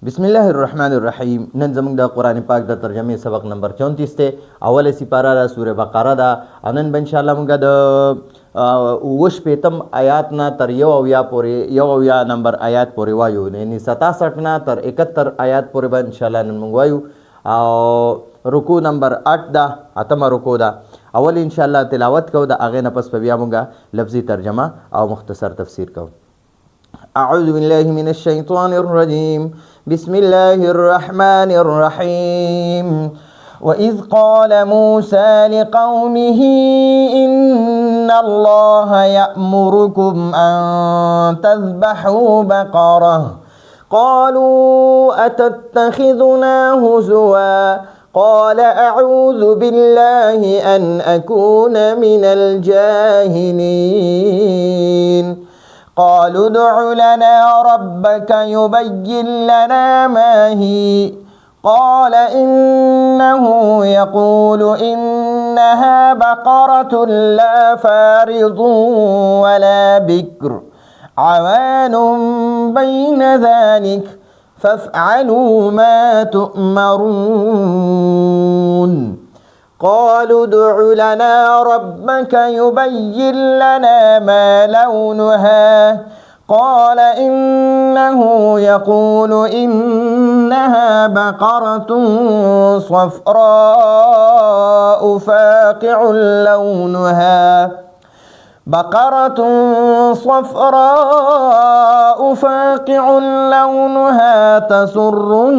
بسم الله الرحمن الرحیم. نن زموږ د قرآن پاک د ترجمې سبق نمبر 34 دی. اوله سپاره ده، سوره بقره ده. او نن به انشاءالله موږ د 67 آیات نه تر 71 پورې، 71 نمبر آیات پورې وایو، یعنی 67 نه تر 71 آیات پورې به انشاءالله نن موږ وایو. او رکوع نمبر 8 ده، اتمه رکوع ده. اول انشاءالله تلاوت کوو، د هغې نه پس به بیا موږ لفظي ترجمه او مختصر تفسیر کوو. أعوذ بالله من الشيطان الرجيم. بسم الله الرحمن الرحيم. وإذ قال موسى لقومه إن الله يأمركم أن تذبحوا بقرة قالوا أتتخذنا هزوا قال أعوذ بالله أن أكون من الجاهلين. قالوا ادع لنا ربك يبين لنا ما هي قال إنه يقول إنها بقرة لا فارض ولا بكر عوان بين ذلك فافعلوا ما تؤمرون. قالوا ادع لنا ربك يبين لنا ما لونها قال إنه يقول إنها بقرة صفراء فاقع لونها بقرة صفراء فاقع لونها تسر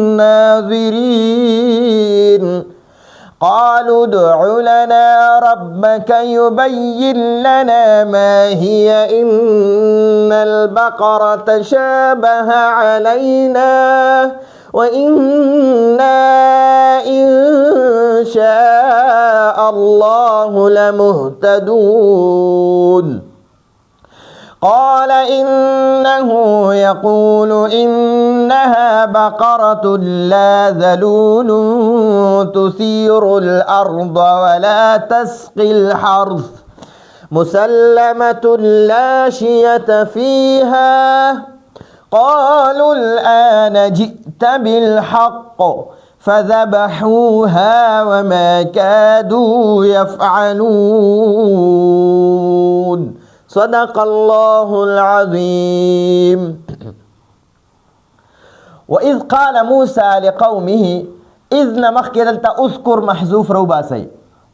الناظرين. قالوا ادع لنا ربك يبين لنا ما هي إن البقرة تشابه علينا وإنا إن شاء الله لمهتدون. قال إنه يقول إنها بقرة لا ذلول تثير الأرض ولا تسقي الحرث مسلمة لا شية فيها. قالوا الآن جئت بالحق فذبحوها وما كادوا يفعلون. صدق الله العظيم. وإذ قال موسى لقومه، إذ نه مخکې دلته اذكر محذوف روباسئ،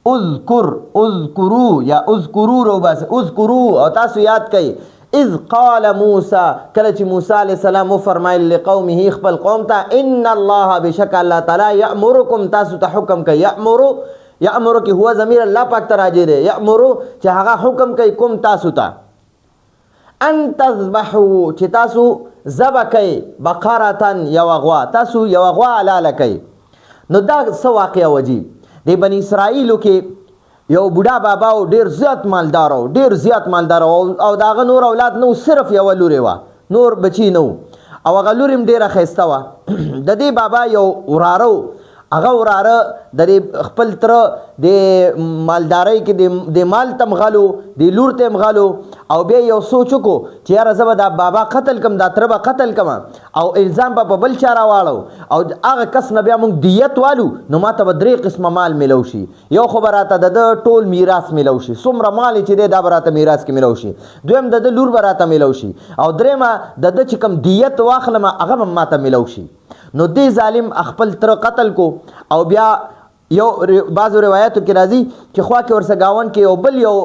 اذكر، اذكروا یا اذكروا روباسئ، اذكروا او تاسو یاد کړئ. اذ قال موسی، کله چې موسی علیه السلام وفرمایل، لقومه، خپل قوم ته، ان الله، بشک الله تعالی، یأمرکم، تاسو ته حکم کوي. یأمر، یأمر کې هو ضمیر الله پاک ته راجع دی. یأمر، چې هغه حکم کوي، کوم تاسو ته، ان تذبحوا، چې تاسو ذبح کوئ، بقرة، یوه غوا، تاسو یوه غوا حلاله کوئ. نو دا څه واقعه وجي؟ د بني اسرائیلو کې یو بوډا بابا و، ډېر زیات مالدار و، ډېر زیات مالدار و. او د هغه نور اولاد نه و، صرف یوه لور یې وه، نور بچي نه و. او هغه لور یې هم ډېره ښایسته وه. د دې بابا یو وراره و. هغه وراره د دې خپل تره د مالدارۍ کې د مال ته هم غلو، د لور ته هم غلو. او بیا یو سوچ وکړو چې یاره، زه به دا بابا قتل کم، دا تره به قتل کم او الزام به په بل چا راواړو او هغه کس نه بیا موږ دیت والو، نو ما ته به درې قسمه مال میلو شي. یو خو به راته د ده ټول میراث میلو شي، څومره مال چې دی دا به راته میراث کې میلو شي. دویم، د ده لور به راته میلو شي. او درېیمه، د ده چې کوم دیت واخلم هغه به ما ته میلو شي. نو دې ظالم خپل تره قتل کو. او بیا یو بعضو روایتو کې راځي چې خوا کې ورسره ګاونډ کې یو بل یو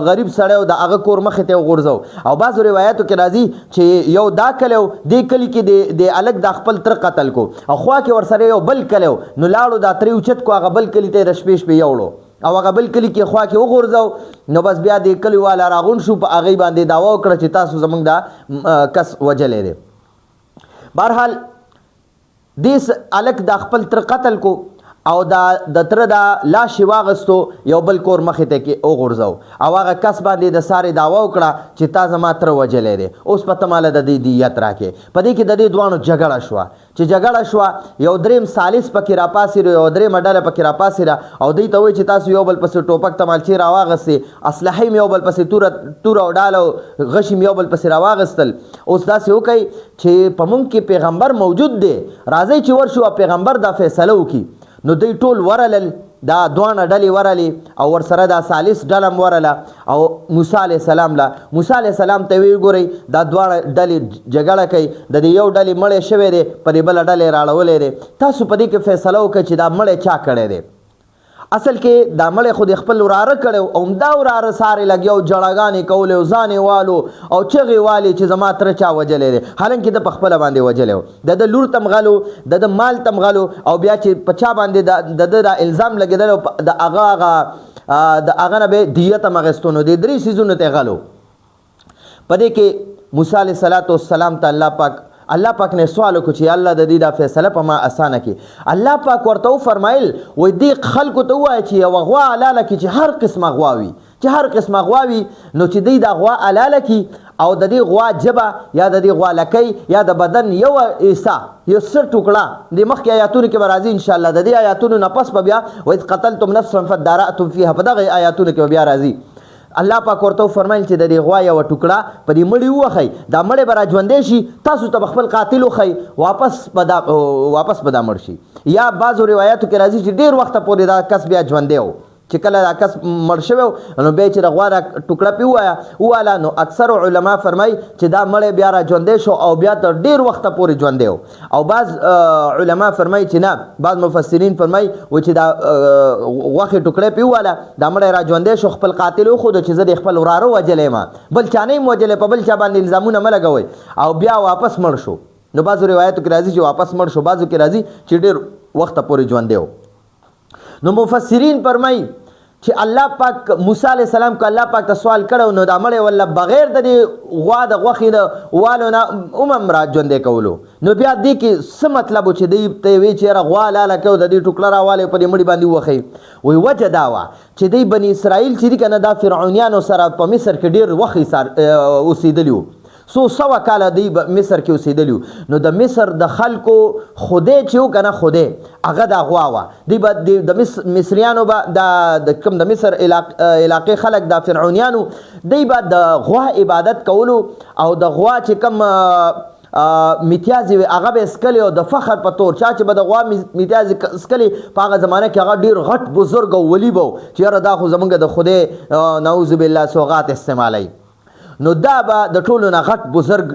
غریب سړی و، د هغه کور مخې ته وغورځو. او بعضو روایتو کې راځي چې یو دا کلی و، دې کلي کې د هلک د خپل تره قتل کو او خوا کې ورسره یو بل کلی و. نو لاړو، دا ترې اوچت کو، هغه بل کلي ته یې د شپې شپې یوړو او هغه بل کلي کې خوا کې وغورځو. نو بس بیا دې کلي والا راغونډ شو، په هغې باندې دعوه وکړه چې تاسو زموږ دا کس وژلی دی. بهرحال دې هلک دا خپل تره قتل کو. او دا د تره دا لاش یې واغستو، یو بل کور مخې ته کې وغورځو او هغه کس باندې د سارې دعوه وکړه چې تا زما تره وژلی دی، اوس په ته ماله د دې دیت راکې. په دې کې د دې دواړو جګړه شوه. چې جګړه شوه، یو دریم ثالث پکې راپاڅېدو، یوه درېیمه ډله پکې راپاڅېده او دوی ته وایي چې تاسو یو بل پسې ټوپک تمالچې راواغستې، اسلحې مې یو بل پسې توره توره او ډال او غشي مې یو بل پسې راواغستل، اوس داسې وکړئ چې په مونږ کې پیغمبر موجود دی، راځئ چې ورشو او پیغمبر دا فیصله وکړي. نو دوی ټول ورلل، دا دواړه ډلې ورلې او ورسره دا ثالث ډله هم ورله او موسی علیه السلام له موسی علیه السلام ته وی ګورئ دا دواړه ډلې جګړه کوي، د دې یو ډلې مړی شوی دی، په دې بله ډله یې راړولی دی، تاسو په دې کې فیصله وکړئ چې دا مړی چا کړی دی. اصل کې دا مړی خو د خپل وراره کړی او همدا وراره سارې لګیا او جړاګانې کولې او ځان یې والو او چغې والې چې زما تره چا وژلی دی، حالانکه ده په خپله باندې وژلی و. د ده لور ته هم غل و، د ده مال ته هم غل و، او بیا چې په چا باندې د ده دا الزام لګېدلی و، د هغه هغه د هغه نه به یې دیت هم اخیستو. نو دې درې څیزونو ته یې غل و. په دې کې موسی علیه الصلاة والسلام ته الله پاک الله پاک نه سوال وکړو چې یا الله د دې دا فیصله په ما اسانه کړي. الله پاک ورته وفرمایل، وایي دې خلکو ته ووایه چې یوه غوا حلاله کړي، چې هر قسمه غوا وي، چې هر قسمه غوا وي، نو چې دوی دا غوا حلاله کړي او د دې غوا ژبه یا د دې غوا لکۍ یا د بدن یو حصه یو څه ټوکړه، د مخکې آیاتونو کې به راځي ان شاء الله، د دې آیاتونو نه پس به بیا واذ قتلتم نفسا فادارأتم فیها، په دغه آیاتونو کې به بیا راځي. الله پاک ورته وفرمایل چې د دې غوا یوه ټوکړه په دې مړي ووهئ، دا مړی به را ژوندی شي، تاسو ته به خپل قاتل وښیي، واپس به دا واپس به دا مړ شي. یا بعضو روایاتو کې راځي چې ډېر وخته پورې دا کس بیا ژوندی و، چې کله دا کس مړ شوی نو بیا چې د غوا دا ټوکړه پې ووایه وواله، نو اکثر علما فرمایي چې دا مړی بیا را ژوندی شو او بیا تر ډېر وخته پورې ژوندی و. او بعض علما فرمایي چې نه، بعض مفسرین فرمایي و چې دا غوښې ټوکړی پې وواله، دا مړی را ژوندی شو، خپل قاتل وښود چې زه دې خپل وراره وژلی یم، بل چا نه یم وژلی، په بل چا باندې الزامونه مه لګوئ، او بیا واپس مړ شو. نو بعضو روایتو کې راځي چې واپس مړ شو، بعضو کې راځي چې ډېر وخته پورې ژوندی و. نو مفسرین فرمایي چې الله پاک موسی علیه السلام که الله پاک ته سوال کړی نو دا مړی والله بغیر د دې غوا د غوښې د والو نه هم هم را ژوندی کولو. نو بیا دې کې څه مطلب و چې دی ته یې وی چې یاره غوا لاله کوي د دې ټوکړه راوالی په دې مړي باندې ووهئ؟ وایي وجه دا وه چې دی بني اسرائیل چې دي که نه، دا فرعونیانو سره په مصر کې ډېر وخت اوسېدلي وو، څو سوه کاله دوی مصر کې اوسېدلي وو. نو د مصر د خلکو خدای چې و که نه، خدای هغه دا غوا وه. دوی به د مصریانو به دا د کوم د مصر علاقې خلک دا فرعونیانو، دوی به د غوا عبادت کولو او د غوا چې کوم میتیازې وې هغه به یې څکلې، او د فخر په تور چا چې به د غوا میتیازې څکلې په هغه زمانه کې هغه ډېر غټ بزرګ او ولي به و چې یاره دا خو زمونږ د خدای نعوذ بالله سوغات استعمالوي، نو دا به د ټولو نه غټ بزرګ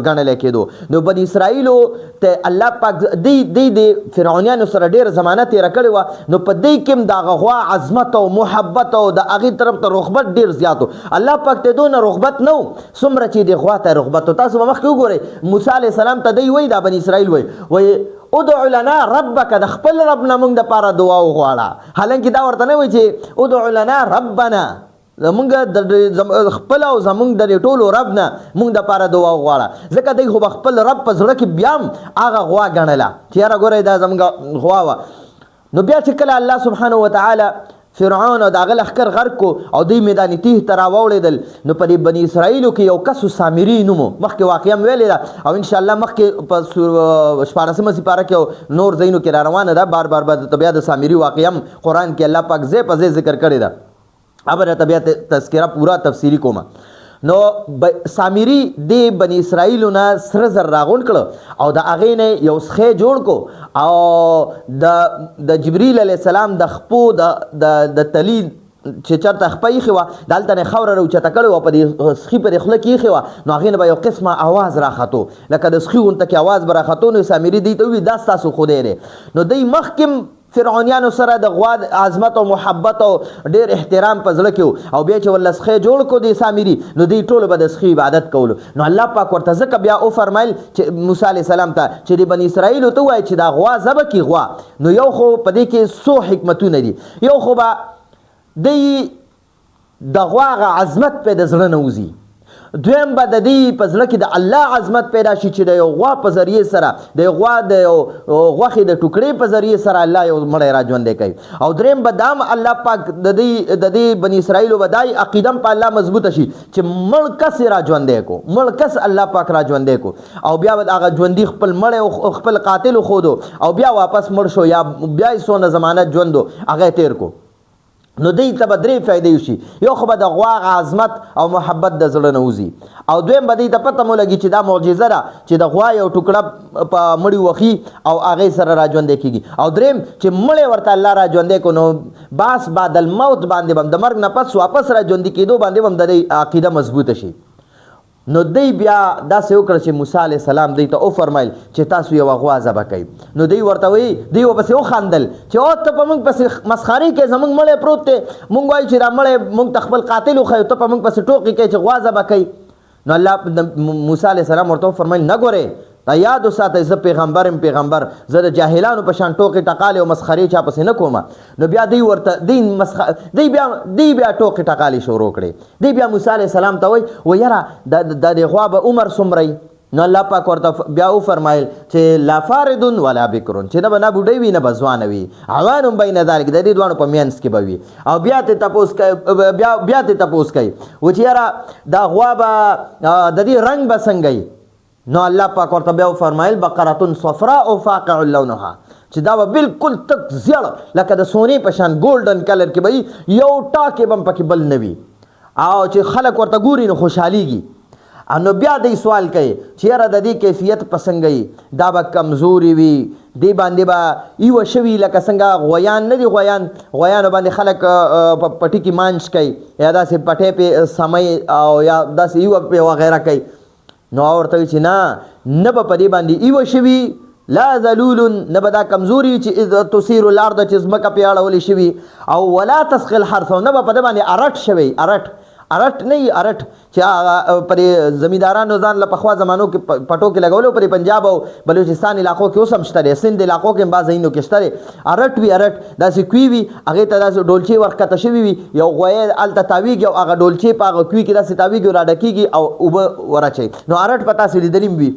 ګڼلی کېدو. نو بني اسرائیلو ته الله پاک دی دی د فرعونیانو سره ډېره زمانه تېره کړې وه، نو په دی کې هم د هغه غوا عظمت او محبت او د هغې طرف ته رغبت ډېر زیات و. الله پاک ته دونه رغبت نه و څومره چې د غوا ته رغبت و. تاسو به مخکې وګورئ موسی علیه السلام ته دی وایي، دا بني اسرائیل وایي، وایي ادع لنا ربک، د خپل رب نه موږ دپاره دعا وغواړه. حالانکه دا ورته نه وایي چې ادع لنا ربنا، زمونږ د خپل او زمونږ د ټولو رب نه مونږ د پاره دعا وغواړه، ځکه دی خو به خپل رب په زړه کې بیا هم هغه غوا ګڼله چې یاره ګورئ دا زمونږ غوا وه. نو بیا چې کله الله سبحانه وتعالی فرعون او د هغه لښکر غرق کو او دوی میدان تیه ته راواوړېدل، نو په دې بني اسرائیلو کې یو کس و سامري نوم و، مخکې واقعه هم ویلې ده او انشاءالله مخکې په شپاړسمه سپاره کې او نور ځایونو کې را روانه ده، بار بار به درته بیا د سامري واقعه هم قرآن کې الله پاک ځای په ځای ذکر کړې ده، ابه درته بیا تذکره پورا تفصیلی کوم. نو سامری دی بنی اسرائیلو نه سره زر راغونډ کړ او د هغې نه یو سخی جوړ کو او د د جبریل علیه السلام د خپو د د د تلی چې چرته خپه ایښې وه دلته نه خاوره راوچته کړې وه، په دې سخي په دې خوله کې ایښې وه، نو هغې نه به یو قسمه اواز راختو لکه د سخي غونته کې اواز به راختو. نو سامری دوی ته وویل دا ستاسو خدای دی. نو دوی مخکې فرعونیانو سره د غوا عظمت او محبت او ډیر احترام په زړه کې و، او بیا چې ورله سخی جوړ کړو دې سامري، نو دوی ټولو به د سخي عبادت کولو. نو الله پاک ورته ځکه بیا وفرمایل چې موسی علیه السلام ته چې د بني اسرائیلو ته ووایه چې دا غوا ذبح کړي غوا. نو یو خو په دې کې څو حکمتونه دي، یو خو به دوی د غوا هغه عظمت پرې د زړه نه وځي، دویم به د دې په زړه کې د الله عظمت پیدا شي چې د یو غوا په ذریعه سره، د یو غوا د یو غوښې د ټوکړې په ذریعه سره الله یو مړی را ژوندی کوي. او دریم به دام الله پاک د دې بنی اسرائیلو به دای عقیده په الله مضبوطه شي چې مړ کس را ژوندی کو، مړ کس الله پاک را ژوندی کو، او بیا به هغه ژوندی خپل مړی او خپل قاتل وښودو او بیا واپس مړ شو یا بیا یې څونه زمانه ژوند هغه تیر کو. نو دوی ته به درې فایدې وشي. یو خو به د غوا عظمت او محبت د زړه نه وځي، او دویم به دوی ته پته مو لګي چې دا معجزه ده چې د غوا یو ټوکړه په مړي وخي او هغې سره را ژوندی کېږي، او دریم چې مړی ورته الله را ژوندی کو، نو باس بعد الموت باندې به د مرګ نه پس واپس را ژوندي کېدو باندې به هم د دوی عقیده مضبوطه شي. نو دی بیا داسې وکړه چې موسی علیه السلام دوی ته وفرمایل چې تاسو یوه غوا ذبح کړئ. نو دوی ورته وایي، دوی ورپسې وخندل چې او ته په موږ پسې مسخرې کوې، زموږ مړی پروت دی، موږ وایو چې دا مړی موږ ته خپل قاتل وښیو، ته په موږ پسې ټوقې کوې چې غوا ذبح کوي. نو الله موسی علیه السلام ورته وفرمایل، نه ګورې، دا یاد وساتئ، زه پیغمبر یم، پیغمبر، زه د جاهلانو په شان ټوقې ټقالې او مسخرې چا پسې نه کومه. نو بیا دوی ورته دوی مسخ دوی بیا دوی بیا ټوقې ټقالې شروع کړې. دوی بیا موسی علیه السلام ته وایي و یاره د دې غوا به عمر څومره وي؟ نو الله پاک ورته بیا وفرمایل چې لا فارض ولا بکر، چې نه به نه بوډۍ وي نه به ځوانه وي، عوان بین ذلک، د دې دواړو په منځ کې به وي. او بیا ته تپوس کوي، بیا ته تپوس کوي و چې یاره دا غوا به د دې رنګ به څنګه وي؟ نو الله پاک ورته بیا وفرمایل بقرة صفراء فاقع لونها، چې دا به بالکل تک زیړ لکه د سونې په شان golden color کې به یو ټاکې به هم پکې بل نه وي، او چې خلک ورته ګوري نو خوشحالېږي. نو بیا دی سوال کوي چې یاره د دې کیفیت په څنګه وي؟ دا به کمزوري وي، دې باندې به ایوه شوي لکه څنګه غویان نه دي، غویان، غویانو باندې خلک په پټي کې مانج کوي یا داسې پټی پې سموي او یا داسې ایوه پې وغیره کوي. نو ورته وایي چې نه، نه به په دې باندې ایوه شوي، لا ذلول، نه به دا کمزوري چې تثیر الارض، چې ځمکه پې اړولې شوي، او ولا تسقي الحرث، او نه به په دې باندې ارټ شوی. ارټ، ارټ نه وي، ارټ چې هغه پرې زمیندارانو ځان له پخوا زمانو کې پټو کې لګولو، پرې پنجاب او بلوچستان علاقو کې اوس هم شته دی، سند علاقو کې هم بعض ځایونو کې شته دی. ارټ وي، ارټ داسې کوی وي، هغې ته داسې ډولچې ورښکته شوي وي، یو غویی هلته تاویږي او هغه ډولچې په هغه کوی کې داسې تاویږي او راډکېږي او اوبه وراچوي. نو ارټ په تاسې لیدلي هم وي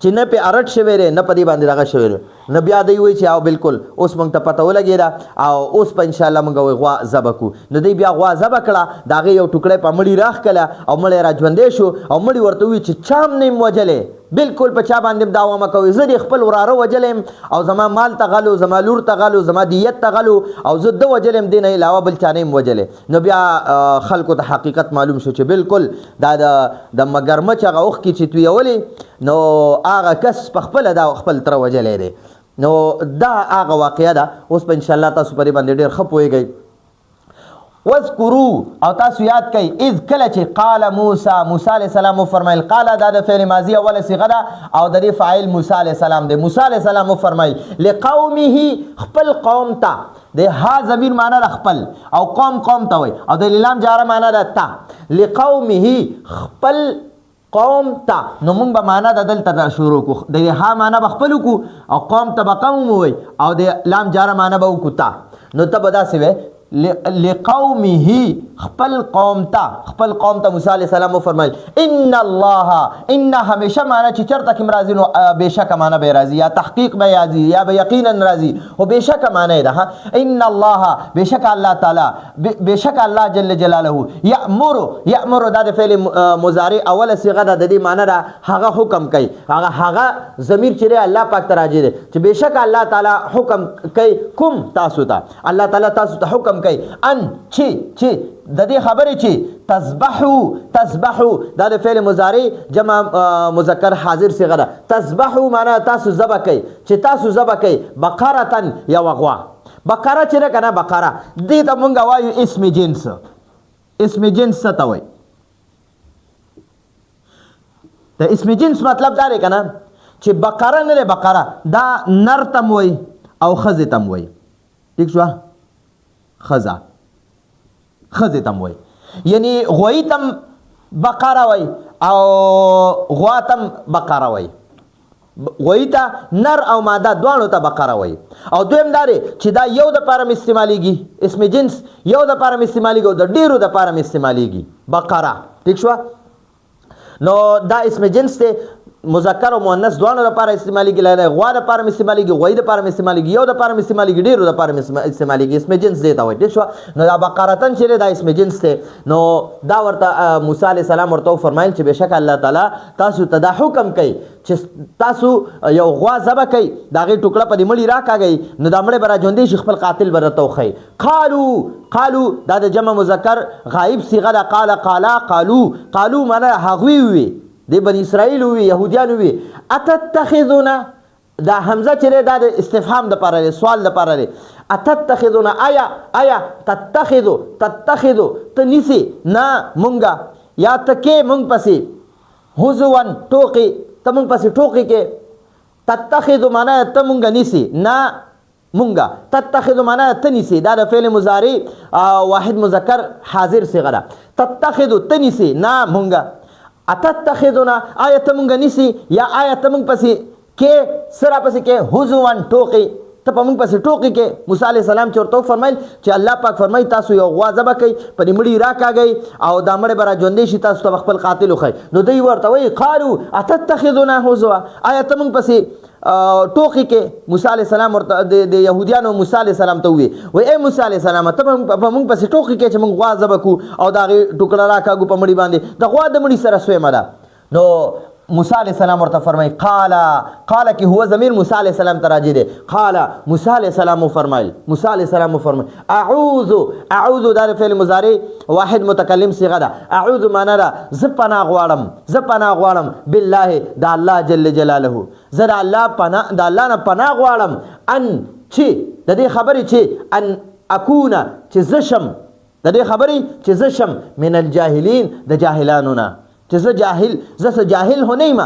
چې نه پې ارټ شوی دی، نه په دې باندې دغه شوی دی. نو بیا دوی وایي چې او بالکل اوس موږ ته پته ولګېده او اوس په انشاءالله موږ وایي غوا ذبح کړو. نو دوی بیا غوا ذبح کړه، د هغې یو ټوکړی په مړي راښکله او مړی را ژوندی شو، او مړي ورته وویل چې چا هم نه یم وژلی، بالکل په چا باندې هم دعوه مه کوئ، زه دې خپل وراره وژلی یم او زما مال ته غلو، زما لور ته غلو، زما دیت ته غلو، او زه ده وژلی یم، دې نه علاوه بل چا نه یم وژلی. نو بیا خلکو ته حقیقت معلوم شو چې بالکل دا د مګرمچ هغه اوښکې چې تویولې، نو هغه کس په خپله دا خپل تره وژلی دی. نو دا هغه واقعه ده. اوس به انشاءالله تاسو په دې باندې ډېر ښه پوهېږئ. واذکروا، او تاسو یاد کړئ، اذ، کله چې، قال موسی، موسی علیه السلام وفرمایل. قال دا د فعل ماضي اوله صیغه ده او د دې فاعل موسی علیه السلام دی. موسی علیه السلام وفرمایل لقومه، خپل قوم ته. د ها ضمیر معنا ده خپل، او قوم قوم ته وایي، او د لام جاره معنا ده ته، لقومه، خپل قوم ته. نو مونږ به معنا د دلته دا شروع کو، د ها معنا به خپل کو او قوم ته به قوم وای او د لام جاره معنا به وکړو تا. نو ته به داسې وې لقومه، خپل قوم ته، خپل قوم ته موسی علیه السلام وفرمایل ان الله، ان همیشه معنا چې چرته کې راځي نو بېشکه معنا به راځي، یا تحقیق به راځي یا به یقینا راځي، خو بېشکه معنا ده. ان الله، بېشکه الله تعالی، بېشکه الله جل جلاله، یأمر، یأمر دا د فعل مضارع اوله صیغه ده، د دې معنا ده هغه حکم کوي، هغه ضمیر چې دی الله پاک ته راجع دی، چې بېشکه الله تعالی حکم کوي کوم تاسو ته، الله تعالی تاسو ته حکم کوي ان چې د دې خبرې چې تذبحو، تذبحو دا د فعل مضارع جمع مذکر حاضر صیغه ده، تذبحو معنا تاسو ذبح کوي، چې تاسو ذبح کوي بقرة یوه غوا. بقره چې ده که نه، بقره دې ته مونږ وایو اسم جنس. اسم جنس څه ته وایي؟ د اسم جنس مطلب دا دی که نه چې بقره نه دی، بقره دا نر ته هم وایي او ښځې ته هم وایي، ټیک شوه؟ ښځه، ښځې ته هم وایي، یعنی غویی ته هم بقره وایي او غوا ته هم بقره وایي، غویی ته نر او ماده دواړو ته بقره وایي. او دویم دا دی چې دا یو د پاره هم استعمالیږي، اسم جنس یو د پاره هم استعمالیږي او د ډېرو د پاره هم استعمالیږي بقره، ټیک شوه؟ نو دا اسم جنس دی، مذکر او مؤنث دواړو لپاره استعمالیږي. له غوا لپاره هم استعمالیږي، غوی لپاره هم استعمالیږي، یو لپاره هم استعمالیږي، ډیرو لپاره هم استعمالیږي. اسم جنس دی ته وایي. ټیک شو. نو دا بقرتن چې دا اسم جنس دی، نو دا ورته موسی علیه السلام ورته وفرمایل چې بېشکه الله تعالی تاسو ته دا حکم کوي چې تاسو یو غوا ذبح کړئ، د هغې ټوکړه په دې مړي راکاږئ، نو دا مړی به راژوندی شي، خپل قاتل به درته وښیي. قالو، قالو دا د جمع مذکر غایب صیغه ده. قال، قالا، قالو. قالو معنا هغوی وي، د بني اسرائیل وي، يهوديان وي. اتتخذون، دا همزه چې دا د استفهام د پاره دی، سوال د پاره دی. اتتخذون، آیا، آیا تتخذو، تتخذو ته نیسي نه مونږه، یا ته کې مونږ پسې هزوان ټوقي، ته مونږ پسې ټوقي کې. تتخذو معنا ته مونږ نیسي نه مونږه، تتخذ معنا ته نیسي، دا د فعل مضارع واحد مذکر حاضر صيغه ده. تتخذ ته نیسي نه مونږه، اتتخذنا آیا ته مونږ نیسي، یا آیا ته مونږ پسې کې سره پسې کې هزوان ټوقي، ته په مونږ پسې ټوقي کې. موسی علیه السلام چې ورته وفرمایل چې الله پاک فرمایي تاسو یو غوا ذبح کړئ، په دې مړي راکاږئ او دا مړی به راژوندی شي، تاسو ته به خپل قاتل وښیي. نو دوی ورته وایي قالو اتتخذنا هزوا، آیا ته مونږ پسې ټوقي کې. موسی علیه السلام ورته د یهودیانو موسی علیه السلام ته ووی، وایي ای موسی علیه السلام ته په مونږ پسې ټوقي کې چې مونږ غوا ذبح کړو او د هغې ټوکړه راکاږو په مړي باندې، د غوا د مړي سره سویمه ده. نو موسی علیه السلام ورته فرمایي قال، قال کې هو ضمیر موسی علیه السلام ته راجع دی. قال موسی علیه السلام وفرمایل، موسی علیه السلام وفرمایل اعوذ، اعوذ دا فعل مضارع واحد متکلم صيغه ده. اعوذ معنا ده زه پناه غواړم، زه پناه غواړم بالله د الله جل جلاله، زه د الله پناه، د الله نه پناه غواړم، ان چې د دې خبرې چې ان اکونه چې زه شم، د دې خبرې چې زه شم من الجاهلین د جاهلانو نه، چې زه جاهل، زه څه جاهل خو نه یم،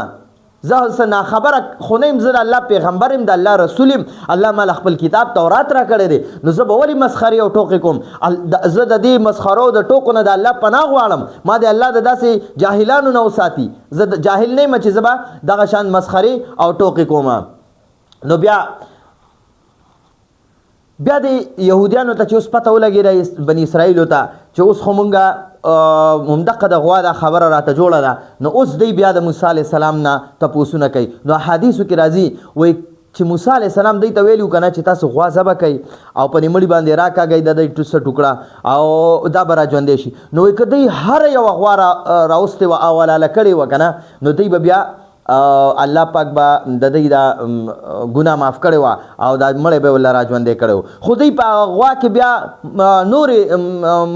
زه څه ناخبره خو نه یم، زه د الله پیغمبر یم، د الله رسول یم، الله ما له خپل کتاب تورات راکړی دی، نو زه به ولې مسخرې او ټوقې کوم؟ زه د دې مسخرو د ټوقو نه د الله پناه غواړم، ما د الله د داسې جاهلانو نه وساتي. زه جاهل نه یم چې زه به دغه شان مسخرې او ټوقې کوم. نو بیا د یهودیانو ته چې اوس پته ولګېده، بني اسرائیلو ته چې اوس خو مونږه همدقه د غوا دا خبره راته جوړه ده، نو اوس دی بیا د موسی علیه السلام نه تپوسونه کوي. نو احادیثو کې راځي وایي چې موسی علیه السلام دوی ته ویلي که نه چې تاسو غوا ذبح کړئ او په دې مړي باندې راکاږئ د دې څه ټوکړه او دا به راژوندی شي. نو وایي که دوی هره یوه غوا راوستې وه او حلاله کړې وه که نه، نو دوی به بیا الله پاک به د دوی دا ګناه معاف کړې وه او دا مړی به یې ورله راژوندی کړی و. خو دوی په هغه غوا کې بیا نورې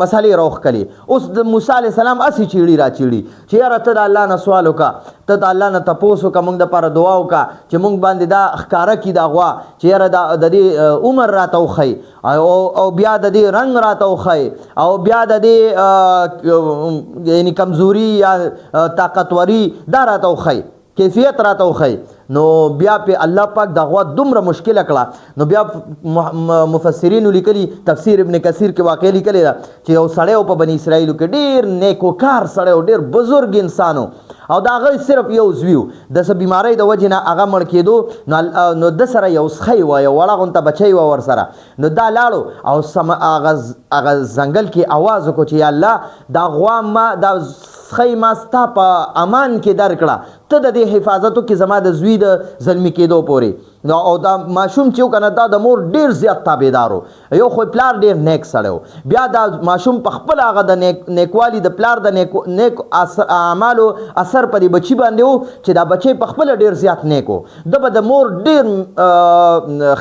مسلې راوښکلې. اوس د موسی علیه السلام هسې چیړي را چیړي چې یاره ته د الله نه سوال وکړه، ته د الله نه تپوس وکړه، موږ دپاره دعا وکړه چې موږ باندې دا ښکاره کړي دا غوا، چې یاره دا د دې عمر راته وښیي او بیا د دې رنګ راته وښیي او بیا د دې یعنی کمزوري یا طاقتوري دا راته وښیي، کیفیت راته وښیي. نو بیا په الله پاک دا غوا دومره مشکله کړه. نو بیا مفسرینو لیکلي، تفسیر ابن کثیر کې واقع لیکلې ده چې یو سړی و په بني اسرائیلو کې، ډېر نیکوکار سړی و، ډېر بزرګ انسان و، او د هغه صرف یو زوی و، د څه بیمارۍ د وجې نه هغه مړ کېدو. نو ده سره یو سخی وه، یو وړه غونته بچی وه ورسره. نو دا لاړو او سم هغه ځنګل کې اواز وکړو چې یا الله دا غوا ما، دا سخی ما ستا په امان کې درکړه، ته د دې حفاظت وکړې زما د زوی د زلمي کېدو پورې. نو او دا ماشوم چې و که نه، دا د مور ډېر زیات تابعدار و، یو خو پلار ډېر نیک سړی و، بیا دا ماشوم په خپله هغه د نیکوالي د پلار د نیک اعمالو اثر په دې بچي باندې و چې دا بچی په خپله ډېر زیات نیک و. ده به د مور ډېر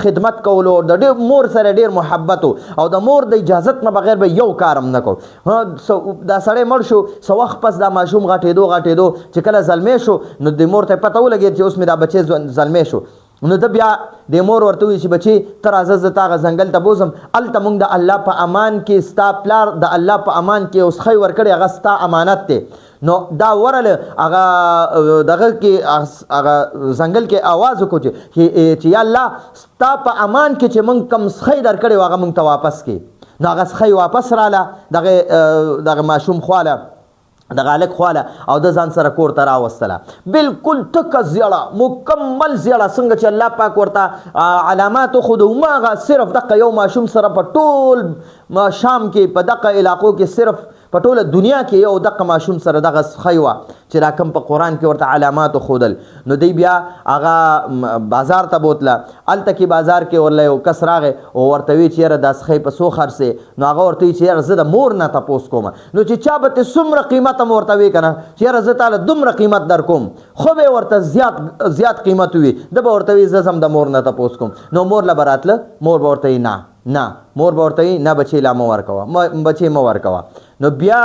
خدمت کولو، د ډېر مور سره ډېر محبت و، او د مور د اجازت نه بغیر به یو کار هم نه کو. دا سړی مړ شو، څه وخت پس دا ماشوم غټېدو غټېدو چې کله زلمی شو، نو د مور ته پته ولګېد چې اوس مې دا بچی زلمی شو. نو ده بیا د مور ورته وویل چې بچی ته راځه، زه تا هغه ځنګل ته بوځم، هلته موږ د الله په امان کې، ستا پلار د الله په امان کې یو سخی ورکړی، هغه ستا امانت دی. نو دا ورله هغه دغه کې هغه ځنګل کې اواز وکړو چې یا الله ستا په امان کې چې موږ کوم سخی درکړی و هغه موږ ته واپس کړي. نو هغه سخی واپس راله دغه ماشوم خواله، دغه هلک خواله، او د ځان سره کور ته راوستله، بالکل تکه زیړه، مکمل زیړه، څنګه چې الله پاک ورته علامات وښودو، هماغه صرف دقه یو ماشوم سره په ټول شام کې په دقه علاقو کې صرف په ټوله دنیا کې یو دقه ماشوم سره دغه سخی وه چې دا کوم په قرآن کې ورته علامات ښودل. نو دی بیا هغه بازار ته بوتله، هلته کې بازار کې ورله یو کس راغی او ورته وی چې یاره دا سخی په څو خرڅې؟ نو هغه ورته وی چې یاره زه د مور نه تپوس کوم. نو چې چا به ترې څومره قیمت هم ورته وی که نه چې یاره زه تاله دومره قیمت در کوم، خو به ورته زیات زیات قیمت وي، ده به ورته وی زه ځم د مور نه تپوس کوم. نو مور له به راتله، مور به ورته وی نه نه، مور به ورته وی نه بچې لا مه ورکوه، بچې مه ورکوه. نو بیا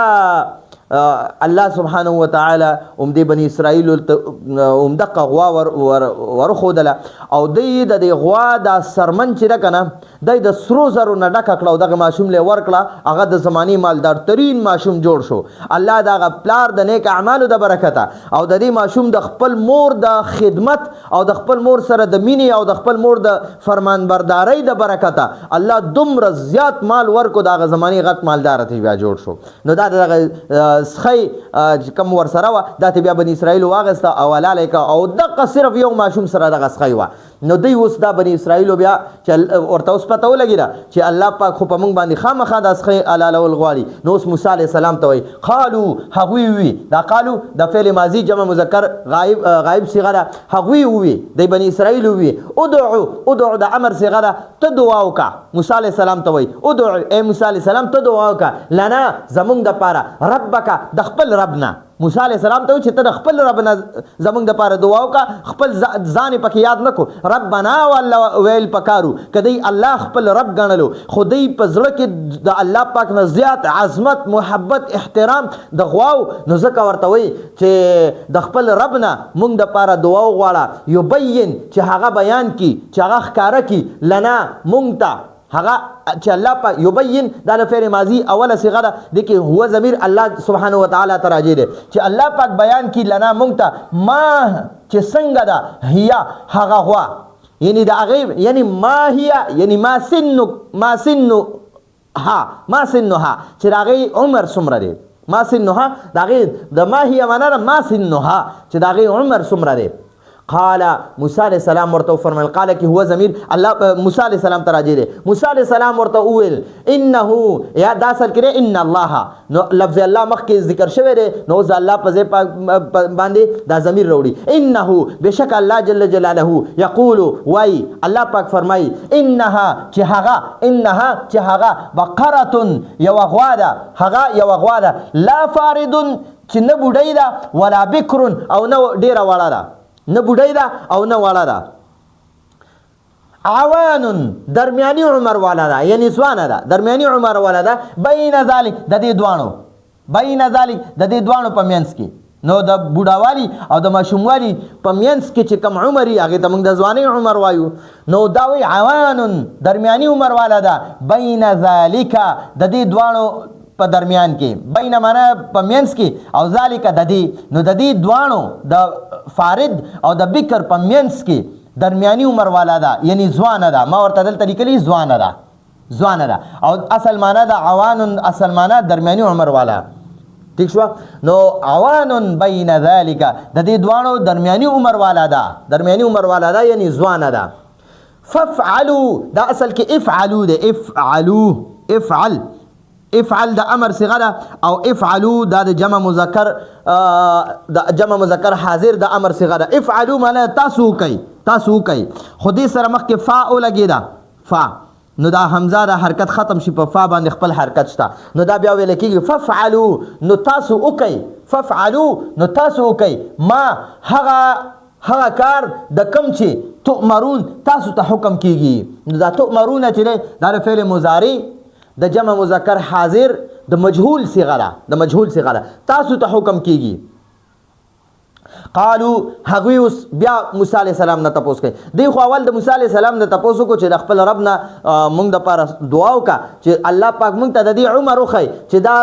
الله سبحانه وتعالی هم دې بني اسرائیلو ته هم دقه غوا ور ور ورښودله، او دی د دې غوا دا سرمن چې ده که نه، دی د سرو زرو نه ډکه کړه او دغه ماشوم له ورکړه. هغه د زمانې مالدار ترین ماشوم جوړ شو. الله دغه پلار د نیک اعمالو د برکته او د دې ماشوم د خپل مور د خدمت او د خپل مور سره د مینې او د خپل مور د فرمانبردارۍ د برکته الله دومره زیات مال ورکو، د هغه زمانې غټ مالدار ته بیا جوړ شو. نو دا دغه سخی چې کوم ورسره وه، دا ته بیا بني اسرائیلو واخیسته او حلاله یې کړه، او دقه صرف یو ماشوم سره دغه سخی وه. نو دوی اوس دا بني اسرائیلو بیا چې ورته اوس پته ولګېده چې الله پاک خو په موږ باندې خامخا دا سخی حلالول غواړي. نو اوس موسی علیه السلام ته وایي قالو، هغوی ووي، دا قالو د فعل ماضي جمع مذکر غایب غایب صیغه ده. هغوی ووي، د بني اسرائیل ووي، ادعو، ادعو د امر صیغه ده، ته دعا وکړه. موسی علیه السلام ته وایي ادعو، ای موسی علیه السلام ته دعا وکړه، لنا زمونږ دپاره، ربک د خپل رب نه. موسی علیه السلام ته وایي چې ته د خپل رب نه زمونږ دپاره دعا وکړه، خپل ځان یې پکې یاد نه کړو. ربنا والله ویل پکارو، که دی الله خپل رب ګڼلو، خو دی په زړه کې د الله پاک نه زیات عظمت، محبت، احترام د غواو، نو ځکه ورته وایي چې د خپل رب نه مونږ دپاره دعا وغواړه، یبین چې هغه بیان کړي، چې هغه ښکاره کړي، لنا مونږ ته هغه چې الله پاک یبین، دا د فعل ماضي اوله صیغه ده، دې کې هو ضمیر الله سبحانه وتعالی ته راجع دی، چې الله پاک بیان کړي لنا مونږ ته، ما چې څنګه ده، هي هغه غوا، یعنی د هغې، یعنی ما هي، یعنی ما سن، ما سنها، ما سنها چې د هغې عمر څومره دی، ما سنها د هغې د ما هي معنا ده ما سنها چې د هغې عمر څومره دی. قال موسی علیه السلام ورته وفرمایل، قال کې هو ضمیر الله موسی علیه السلام ته راجع دی. موسی علیه السلام ورته وویل انه، یا دا اصل کې ان الله، نو لفظ الله مخکې ذکر شوی دی، نو اوس الله په ځای باندې دا ضمیر راوړي. انه بېشکه الله جل جلاله یقول وایي، الله پاک فرمایي انها چې هغه، انها چې هغه بقرة یوه غوا ده، هغه یوه غوا ده، لا فارد چې نه بوډۍ ده، ولا بکر او نه ډېره وړه ده، نه بوډۍ ده او نه وړه ده، عوان درمیانی عمر والا ده، یعنی ځوانه ده، درمیانی عمر والا ده، بین ذلک د دې دواړو، بین ذلک د دې دواړو په منځ کې. نو د بوډاوالي او د ماشوموالي په منځ کې چې کم عمر وي هغې ته موږ د ځوانۍ عمر وایو. نو دا وایي عوان درمیاني عمر والا ده، بین ذلک د دې دواړو په درمیان کې، بین معنا په منځ کې او ذالک د دې، نو د دې دواړو د فارد او د بکر په منځ کې درمیاني عمر والا ده، یعنی ځوانه ده. ما ورته دلته لیکلي ځوانه ده، ځوانه ده، او اصل معنا د عوان اصل معنا درمیاني عمر والا، ټیک شوه. نو عوان بین ذالک د دې دواړو درمیاني عمر والا ده، درمیاني عمر والا ده، یعنی ځوانه ده. فافعلوا، دا اصل کې افعلوا ده، افعلوا، افعل، افعل د امر صیغه ده، او افعلوا دا د جمع مذکر، د جمع مذکر حاضر د امر صیغه ده. افعلوا معنی تاسو وکئ، تاسو وکئ، خو دې سره مخکې فا ولګېده، فا، نو دا همزه د حرکت ختم شي، په فا باندې خپل حرکت شته، نو دا بیا ویل کېږي فافعلوا، نو تاسو وکئ، فافعلوا نو تاسو وکئ، ما هغه هغه کار د کوم چې تؤمرون تاسو ته حکم کیږي. نو دا تؤمرون چې دی دا د فعل مضارع د جمع مذکر حاضر د مجهول صیغه ده، د مجهول صیغه ده، تاسو ته حکم کیږي. قالو هغوی اوس بیا موسی علیه السلام نه تپوس کوي. دی خو اول د موسی علیه السلام نه تپوس وکړو چې د خپل رب نه مونږ دپاره دعا وکړه چې الله پاک مونږ ته د دې عمر وښیي چې دا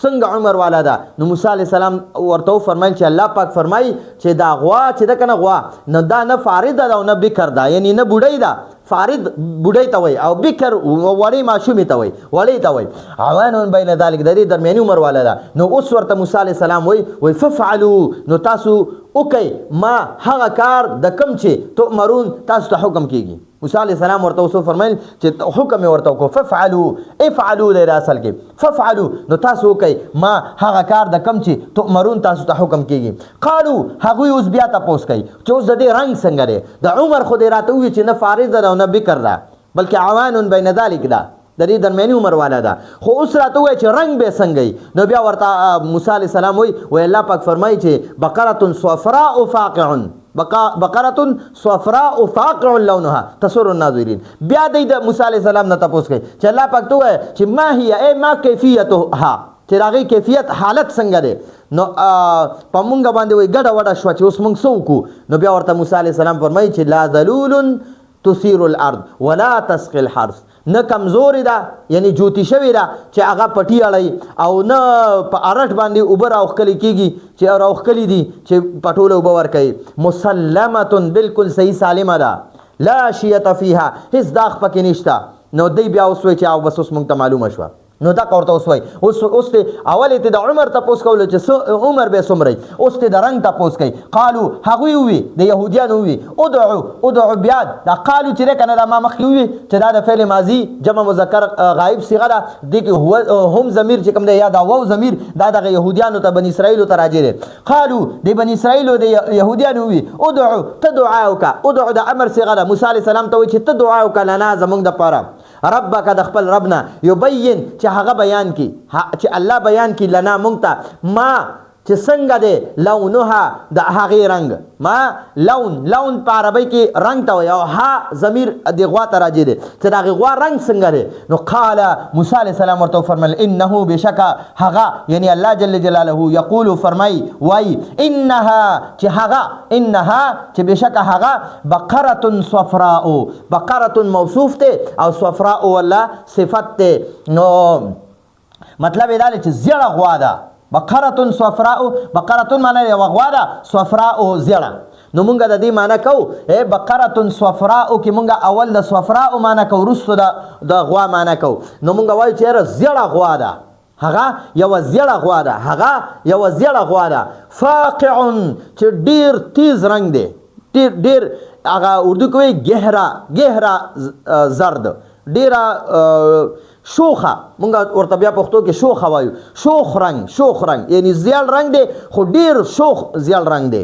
څنګه عمر والا ده. نو موسی علیه السلام ورته وفرمایل چې الله پاک فرمایي چې دا غوا چې ده که نه غوا، نو دا نه فارده ده او نه بکر ده، یعنی نه بوډۍ ده، فارد بوډۍ ته وایي او بکر وړې ماشومې ته وایي، وړې ته وایي. عوان بین ذلک د دې درمیاني عمر والا ده. نو اوس ورته موسی علیه السلام وایي، وایي فافعلوا، نو تاسو وکئ ما هغه کار د کوم چې تؤمرون تاسو ته حکم کیږي. موسی علیه السلام ورته اوس وفرمایل چې حکم یې ورته وکړو، ففعلو، افعلو دی اصل کې، ففعلو نو تاسو وکړئ ما هغه کار د کوم چې تؤمرون تاسو ته حکم کیږي. قالو هغوی اوس بیا تپوس کوي چې اوس د دې رنګ څنګه دی، د عمر خو دې راته ووایي چې نه فارضه ده او نه بکر ده، بلکې عوان بین ذلک ده، د دې درمیاني عمر والا ده، خو اوس راته ووایه چې رنګ به څنګه وي. نو بیا ورته موسی علیه السلام وایي، وایي الله پاک فرمایي چې بقرة صفراء فاقع، بقرة صفراء فاقع لونها تسر الناظرین. بیا دی د موسی علیه السلام نه تپوس کوي چې الله پاک ته ووایه چې ما هي، ای ما کیفیتها، چې د هغې کیفیت حالت څنګه دی. نو په مونږ باندې وایي ګډه وډه شوه چې اوس مونږ څه وکړو. نو بیا ورته موسی علیه السلام فرمایي چې لا ذلول تثیر الارض ولا تسقي الحرث، نه کمزورې ده یعنی جوتی شوې ده چې هغه پټي اړوي، او نه په ارټ باندې اوبه راوښکلې کېږي چې راوښکلې دي چې پټو له اوبه ورکوي. مسلمة بالکل صحیح سالمه ده، لا شیة فیها، هېڅ داغ پکې نشته. نو دی بیا اوس وایي چې او بس اوس مونږ ته معلومه شوه. نو دغه ورته اوس وایي، اوس ته اول یې ته د عمر تپوس کولو چې عمر به څومره وي، اوس ته د رنګ تپوس کوي. قالو هغوی ووي، د یهودیانو ووي، ادعو، ادعو بیا دا قالو چې دی که نه، دا ما مخکې ووي چې دا د فعل ماضي جمع مذکر غایب صیغه ده، دې کې هو هم ضمیر چې کوم دی یا دا واو ضمیر دا دغه یهودیانو ته بني اسرائیلو ته راجع دی. قالو د بني اسرائیلو د یهودیانو ووي، ادعو ته دعا وکړه، ادعو د امر صیغه ده، موسی علیه السلام ته وایي چې ته دعا وکړه لنا زمونږ دپاره، ربک د خپل رب نه، یبین چې هغه بیان کی، چې الله بیان کی لنا مونږ ته، ما چې څنګه دی لونها د هغې رنګ، ما لون، لون په عربۍ کې رنګ ته وایي، او ها ضمیر د غوا ته راجع دی چې د هغې غوا رنګ څنګه دی. نو قال موسی علیه السلام ورته وفرمایل انه بېشکه هغه یعنی الله جل جلاله یقول فرمایي وایي انها چې هغه، انها چې بېشکه هغه بقرة صفراء، بقرة موصوف دی او صفراء والله صفت دی. نو مطلب یې دا دی چې زیړه غوا ده، بقرة صفراء، بقرة معنی یوه غوا ده، صفراء زیړه. نو مونږ د دې معنی کوو، ای بقرة صفراء کې مونږ اول د صفراء معنی کوو، وروسته د غوا معنی کوو. نو مونږ وایو چې یاره زیړه غوا ده، هغه یوه زیړه غوا ده، هغه یوه زیړه غوا ده، فاقع چې ډیر تیز رنګ دی، ډیر ډیر هغه اردو کې وایي ګهرا، ګهرا زرد، ډیره شوخه، مونږ ورته بیا پښتو کې شوخه وایو، شوخ رنګ، شوخ رنګ یعنی زیړ رنګ دی خو ډیر شوخ زیړ رنګ دی.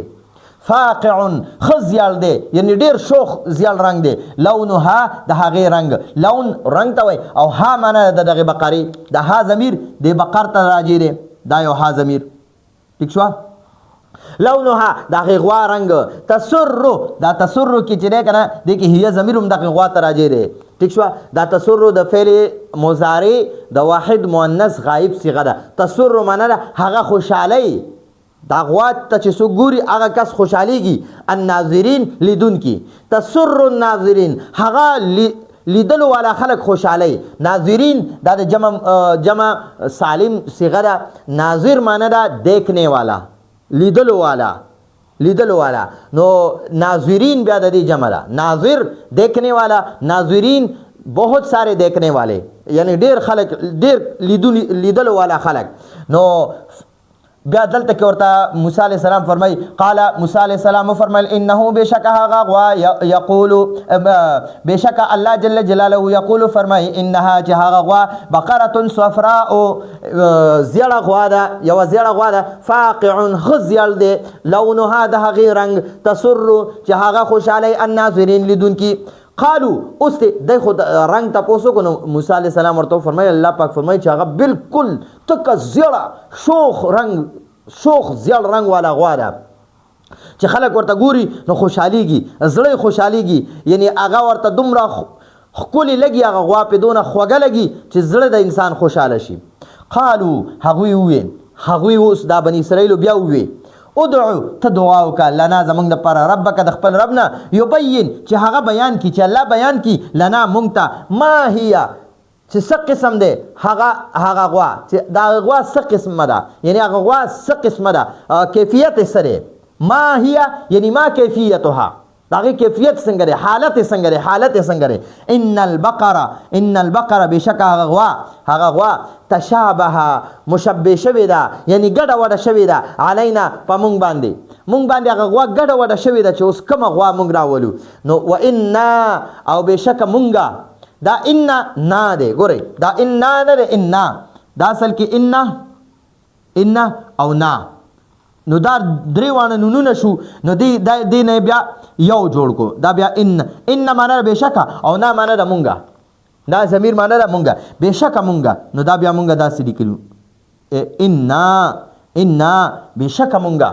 فاقع ښه زیړ دی یعنی ډیر شوخ زیړ رنګ دی. لونها د هغې رنګ، لون رنګ ته وایي، او ها معنا ده د دغې بقرې، د ها ضمیر د بقر ته راجع دی، دا یو ها ضمیر، ټیک شوه. لونها د هغې غوا رنګ، تسر، دا تسر کې چې دی که نه دې کې هي ضمیر هم دغې غوا ته راجع دی، ټیک شوه. دا تسر د فعل مضارع د واحد مؤنث غایب صیغه ده. تسر معنا ده هغه خوشحالۍ، دا غوا ته چې څوک ګوري هغه کس خوشحالېږي، الناظرین لیدونکي، تسر الناظرین هغه لیدلو والا خلک خوشحالۍ. ناظرین دا د جمع سالم صیغه ده، ناظر معنا ده دیکھنے والا، لیدلو والا، لیدلو والا. نو ناظرین بیا د دې جمع ده، ناظر دیکھنے والا، ناظرین بہت سارے دیکھنے والے، یعنی ډیر خلک، ډیر لیدلو والا خلک. نو بیا دلته کې ورته موسی علیه السلام فرمایي، قال موسی علیه السلام وفرمایل انه بېشکه هغه غوا یقول، بېشکه الله جل جلاله یقول فرمایي انها چې هغه غوا بقرة صفراء، زیړه غوا ده، یوه زیړه غوا ده، فاقع ښه زیړ دی، لونها د هغې رنګ، تسر چې هغه خوشحالۍ الناظرین لیدونکي. قالو اوس دی خو رنګ تپوس وکړو، نو موسی علیه السلام ورته وفرمایل، الله پاک فرمایي چې هغه بالکل تکه زیړه شوخ رنګ، شوخ زیړ رنګ والا غوا ده چې خلک ورته ګوري نو خوشحالېږي، زړه یې خوشحالېږي، یعنی هغه ورته دومره ښکلې لګي، هغه غوا پې دونه خوږه لګي چې زړه د انسان خوشحاله شي. قالو هغوی وویل، هغوی اوس دا بني اسرائیلو بیا وویل، ادعو ته دعا وکړه لنا زمونږ دپاره، ربک د خپل رب نه، یبین چې هغه بیان کړي، چې الله بیان کړي لنا مونږ ته، ما هي چې څه قسم دی هغه، هغه غوا چې دا هغه غوا څه قسمه ده، یعنی هغه غوا څه قسمه ده، کیفیت یې څه دی، ما هي یعنی ما کیفیتها، د هغې کیفیت څنګه دی، حالت یې څنګه دی، حالت یې څنګه دی. ان البقره، ان البقره بېشکه هغه غوا، هغه غوا تشابه مشبه شوې ده، یعنی ګډه وډه شوې ده، علینا په مونږ باندې، مونږ باندې هغه غوا ګډه وډه شوې ده چې اوس کومه غوا مونږ راولو. نو و انا او بېشکه مونږه، دا ان نا دی، ګورئ دا ان نه دی، ان دا اصل کې ان، ان او نا، نو دا درې واړه نونونه شو. نو دی دا دې نه بیا یو جوړ کو، دا بیا ان، ان معنا ده بېشکه او نا معنا ده مونږه، دا ضمیر معنا ده مونږه، بېشکه مونږه. نو دا بیا مونږه داسې لیکلو ان، ان بېشکه مونږه.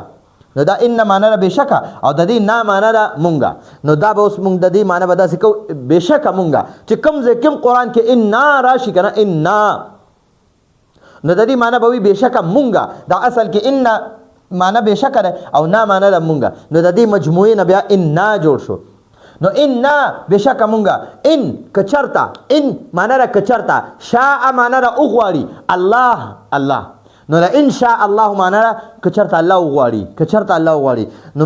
نو دا ان معنا ده بېشکه او د دې نا معنا ده مونږه. نو دا به اوس مونږ د دې معنا به داسې کوو، بېشکه مونږه چې کوم ځای کوم قرآن کې ان راشي که نه، ان، نو د دې معنا به وي بېشکه مونږه. دا اصل کې ان معنا بېشکه ده او نا معنا ده مونږه، نو د دې مجموعې نه بیا ان جوړ شو. نو ان بېشکه مونږه، ان که چرته، ان معنا ده که چرته، شاء معنا ده وغواړي، الله الله، نو د ان شاء الله معنا ده که چرته الله وغواړي، که چرته الله وغواړي. نو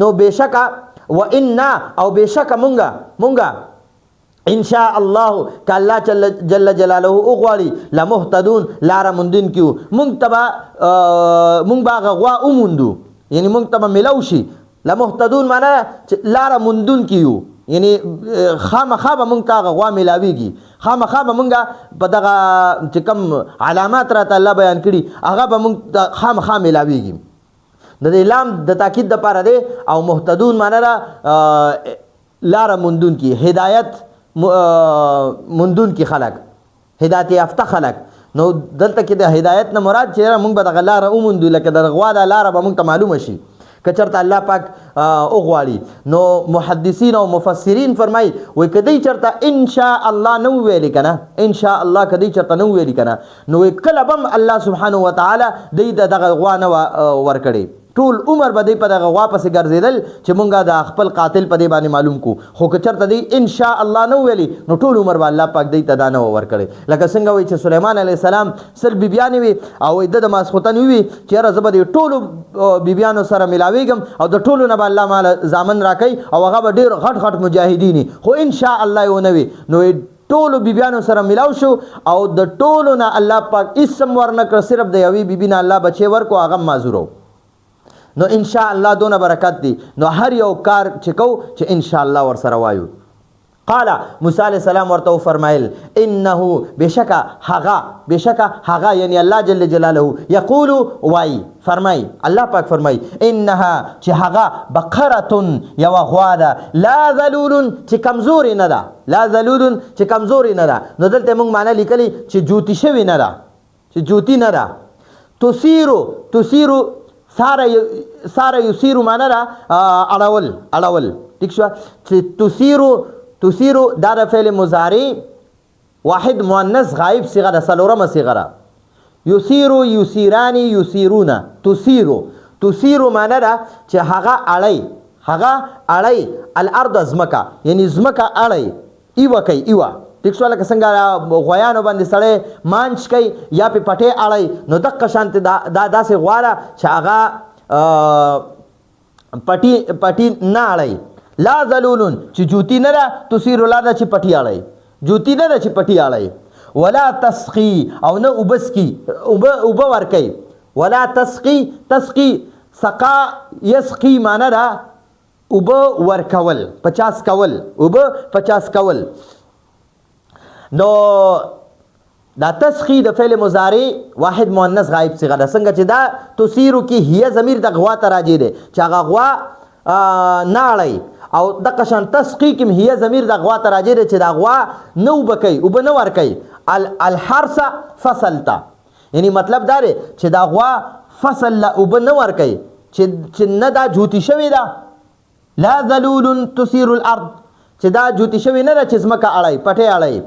نو بېشکه و ان او بېشکه مونږه، مونږه ان شاء الله که الله جل جلاله وغواړي، لمهتدون لاره موندونکي یو، مونږ ته به مونږ به هغه غوا وموندو، یعنی مونږ ته به میلاو شي. لمهتدون معنا چې لاره موندونکي یو، یعنی خامخا به مونږ ته هغه غوا میلاویږي، خامخا به مونږ په دغه چې کوم علامات راته الله بیان کړي هغه به مونږ ته خامخا میلاویږي. د دې لام د تاکید دپاره دی. او مهتدون معنا ده لاره موندونکي، هدایت موندونکي خلک، هدایت یافته خلک. نو دلته کې د هدایت نه مراد چې مونږ به دغه لاره وموندو، لکه د غوا دا لاره به مونږ ته معلومه شي که چېرته الله پاک وغواړي. نو محدثین او مفسرین فرمایي وایي که دی چېرته ان شاء الله نه وویلي که نه، ان شاء الله که دی چېرته نه وویلي که نه، نو وایي کله به هم الله سبحانه وتعالی دی ته دغه غوا نه ورکړي، ټول عمر به دی په دغه غوا پسې ګرځېدل چې مونږ د خپل قاتل په دې باندې معلوم کو. خو که چېرته دی ان شاء الله نه وویلي نو ټول عمر به الله پاک دی ته دا نه ورکړي. لکه څنګه وایي چې سلیمان علیه السلام 100 بیبیانې وي او وایي ده د ماسخوتن ووي چې یاره زه به دې ټولو بیبیانو سره ملاویږم او د ټولو نه به الله ماله زامن راکوي او هغه به ډېر غټ غټ مجاهدین، خو ان شاء الله یې ونه وي. نو ټولو بیبیانو سره ملاو شو او د ټولو نه الله پاک هېڅ هم ورنه کړ، صرف د یوې بیبي نه الله بچی ورکړو، هغه هم معذور و. نو ان شاء الله دونه برکت دی. نو هر یو کار چې کو چې ان شاء الله ورسره وایو. قال موسی علیه السلام ورته وفرمایل انه بشکه هغه، بشکه هغه یعنی الله جل جلاله یقول وای فرمای، الله پاک فرمای انها چې هغه بقره یوه غوا ده، لا ذلول چې کمزورې نه ده، لا ذلول چې کمزورې نه ده. نو دلته موږ معنا لیکلې چې جوتي شوې نه ده، چې جوتي نه ده. تسیرو، تسیرو ساره، ساره یسیرو معنا ده اړول، اړول، ټیک شوه. چې تسیرو، تسیرو دا د فعل مضارع واحد مؤنث غایب صیغه ده، څلورمه صیغه ده. یسیرو، یسیرانی، یسیرونه، تسیرو، تسیرو معنا ده چې هغه اړی، هغه اړی الارض ځمکه، یعنی ځمکه اړی، ایوه کوي، ایوه، ټیک شوه. لکه څنګه غویانو باندې سړی مانچ کوي یا پې پټی اړوي، نو دقه شانتې دا داسې غوا ده چې هغه پټي پټي نه اړوي. لا ذلول چې جوتي نه ده، تثیر لا ده چې پټي اړوي، جوتي نه ده چې پټي اړوي. ولا تسقي او نه اوبه څکي، اوبه اوبه ورکوي. ولا تسقي، تسقي سقا یسقي معنا ده اوبه ورکول، پچاس کول، اوبه پچاس کول. نو دا تسقي د فعل مضارع واحد مؤنث غایب صیغه ده. څنګه چې دا تثیرو کې هي ضمیر د غوا ته راجع دی چې هغه غوا نه اړوي، او دقه شان تسقي کې هي ضمیر د غوا ته راجع دی چې دا غوا نه اوبه کوي، اوبه نه ورکوي الحرث فصل ته. یعنی مطلب دا دی چې دا غوا فصل له اوبه نه ورکوي، چې نه دا جوتي شوې ده، لا ذلول تثیر الارض، چې دا جوتي شوې نه ده چې ځمکه اړوي، پټی اړوي.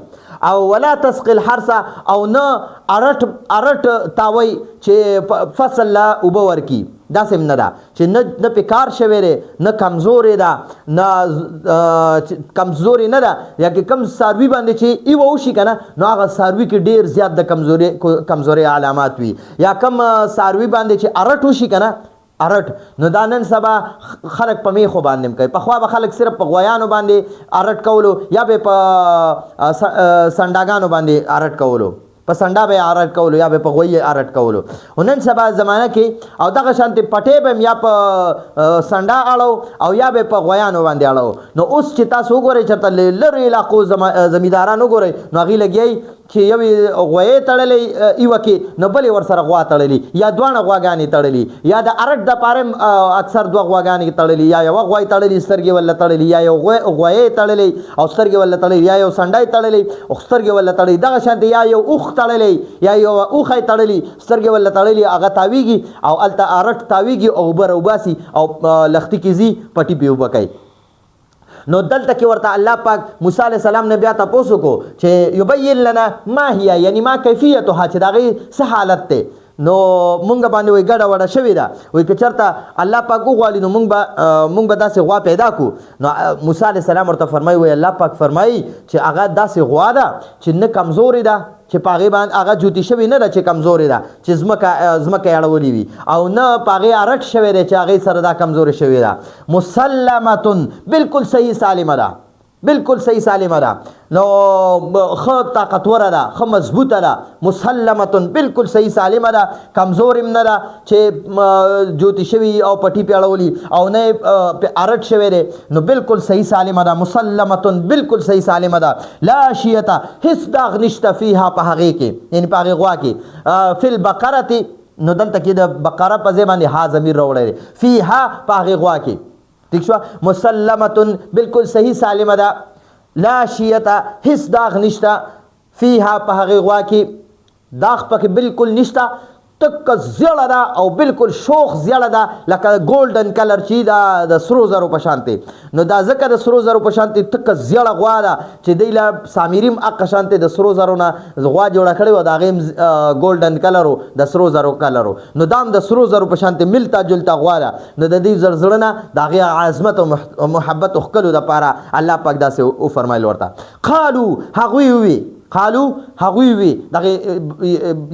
او ولا تسقي الحرث او نه ارټ ارټ تاوي چې فصل له اوبه ورکي، داسې هم نه ده چې نه نه پې کار شوی دی، نه کمزورې ده، نه کمزورې نه ده. یا که کوم څاروي باندې چې ایوه وشي که نه، نو هغه څاروي کې ډېر زیات د کمزوري کمزوري علامات وي. یا کوم څاروي باندې چې ارټ وشي که نه، ارټ. نو دا نن سبا خلک په میخو باندې هم کوي. پخوا به خلک صرف په غویانو باندې ارټ کولو یا به په سنډاګانو باندې ارټ کولو، په سنډا به ارټ کولو یا به په غویي ارټ کولو. خو نن سبا زمانه کې او دغه شانتې پټې به یا په سنډا اړو او یا به په غویانو باندې اړو. نو اوس چې تاسو وګورئ چېرته لرو علاقو زمینداران وګورئ، نو هغوی لګیایي چې یوې غویې تړلې ایوه کې، نو بلې ورسره غوا تړلې یا دواړه غواګانې تړلې، یا د ارټ دپاره هم اکثر دوه غواګانې تړلې، یا یوه غوای تړلې سترګې ورله تړلې، یا یو غویې تړلې او سترګې ورله تړلې، یا یو سنډی تړلې او سترګې ورله تړلې، دغه شانتې یا یو اوښ تړلی یا یوه اوښه یې تړلې سترګې ورله تړلې، هغه تاویږي او هلته ارټ تاویږي او اوبه راوباسي او لښتي کې ځي پټي پې اوبه کوي. نو دلته کې ورته الله پاک موسی علیه السلام نه بیا تپوس وکړو چې یبین لنا ما هي، یعنی ما کیفیتها، چې د هغې څه حالت دی. نو مونږ باندې وایي ګډه وډه شوې ده، وایي که چېرته الله پاک وغواړي نو مونږ به داسې غوا پیدا کړو. نو موسی علیه السلام ورته فرمایي، وایي الله پاک فرمایي چې هغه داسې غوا ده چې نه کمزورې ده، چې په هغې باندې هغه جوتي شوې نه ده چې کمزورې ده چې ځمکه یې اړولې وي، او نه په هغې ارټ شوی دی چې هغې سره دا کمزورې شوې ده. مسلمتون بالکل صحیح سالمه ده، بالکل صحیح سالمه ده، نو ښه طاقتوره ده، ښه مضبوطه ده. مسلمتون بالکل صحیح سالمه ده، کمزورې هم نه ده چې جوتي شوي او پټي پې اړولي او نه یې پې ارټ شوی دی، نو بالکل صحیح سالمه ده. مسلمتون بالکل صحیح سالمه ده، لا شیته هیڅ داغ نشته فیها په هغې کې، یعنی په هغې غوا کې. فی البقرة، نو دلته کې د بقره په ځای باندې ها ضمیر راوړی دی، فیها په هغې غوا کې، ټیک شوه. مسلمتون بالکل صحیح سالمه ده، لا شیته هیڅ داغ نشته فیها په هغې غوا کې، داغ پکې بالکل نشته، تکه زیړه ده او بالکل شوخ زیړه ده لکه ګولډن کلر چې دا د سرو زرو په شان دی. نو دا ځکه د سرو زرو په شان دی تکه زیړه غوا ده چې دی له سامري هم هغه شان دی د سرو زرو نه غوا جوړه کړې وه، د هغې هم ګولډن کلر و، د سرو زرو کلر و، نو دا هم د سرو زرو په شان دی ملتا جلتا غوا ده. نو د دې زړه نه د هغې عظمت او محبت او ښکلو دپاره الله پاک داسې وفرمایل ورته. قالو هغوی ووی، قالو هغوی وی، دغه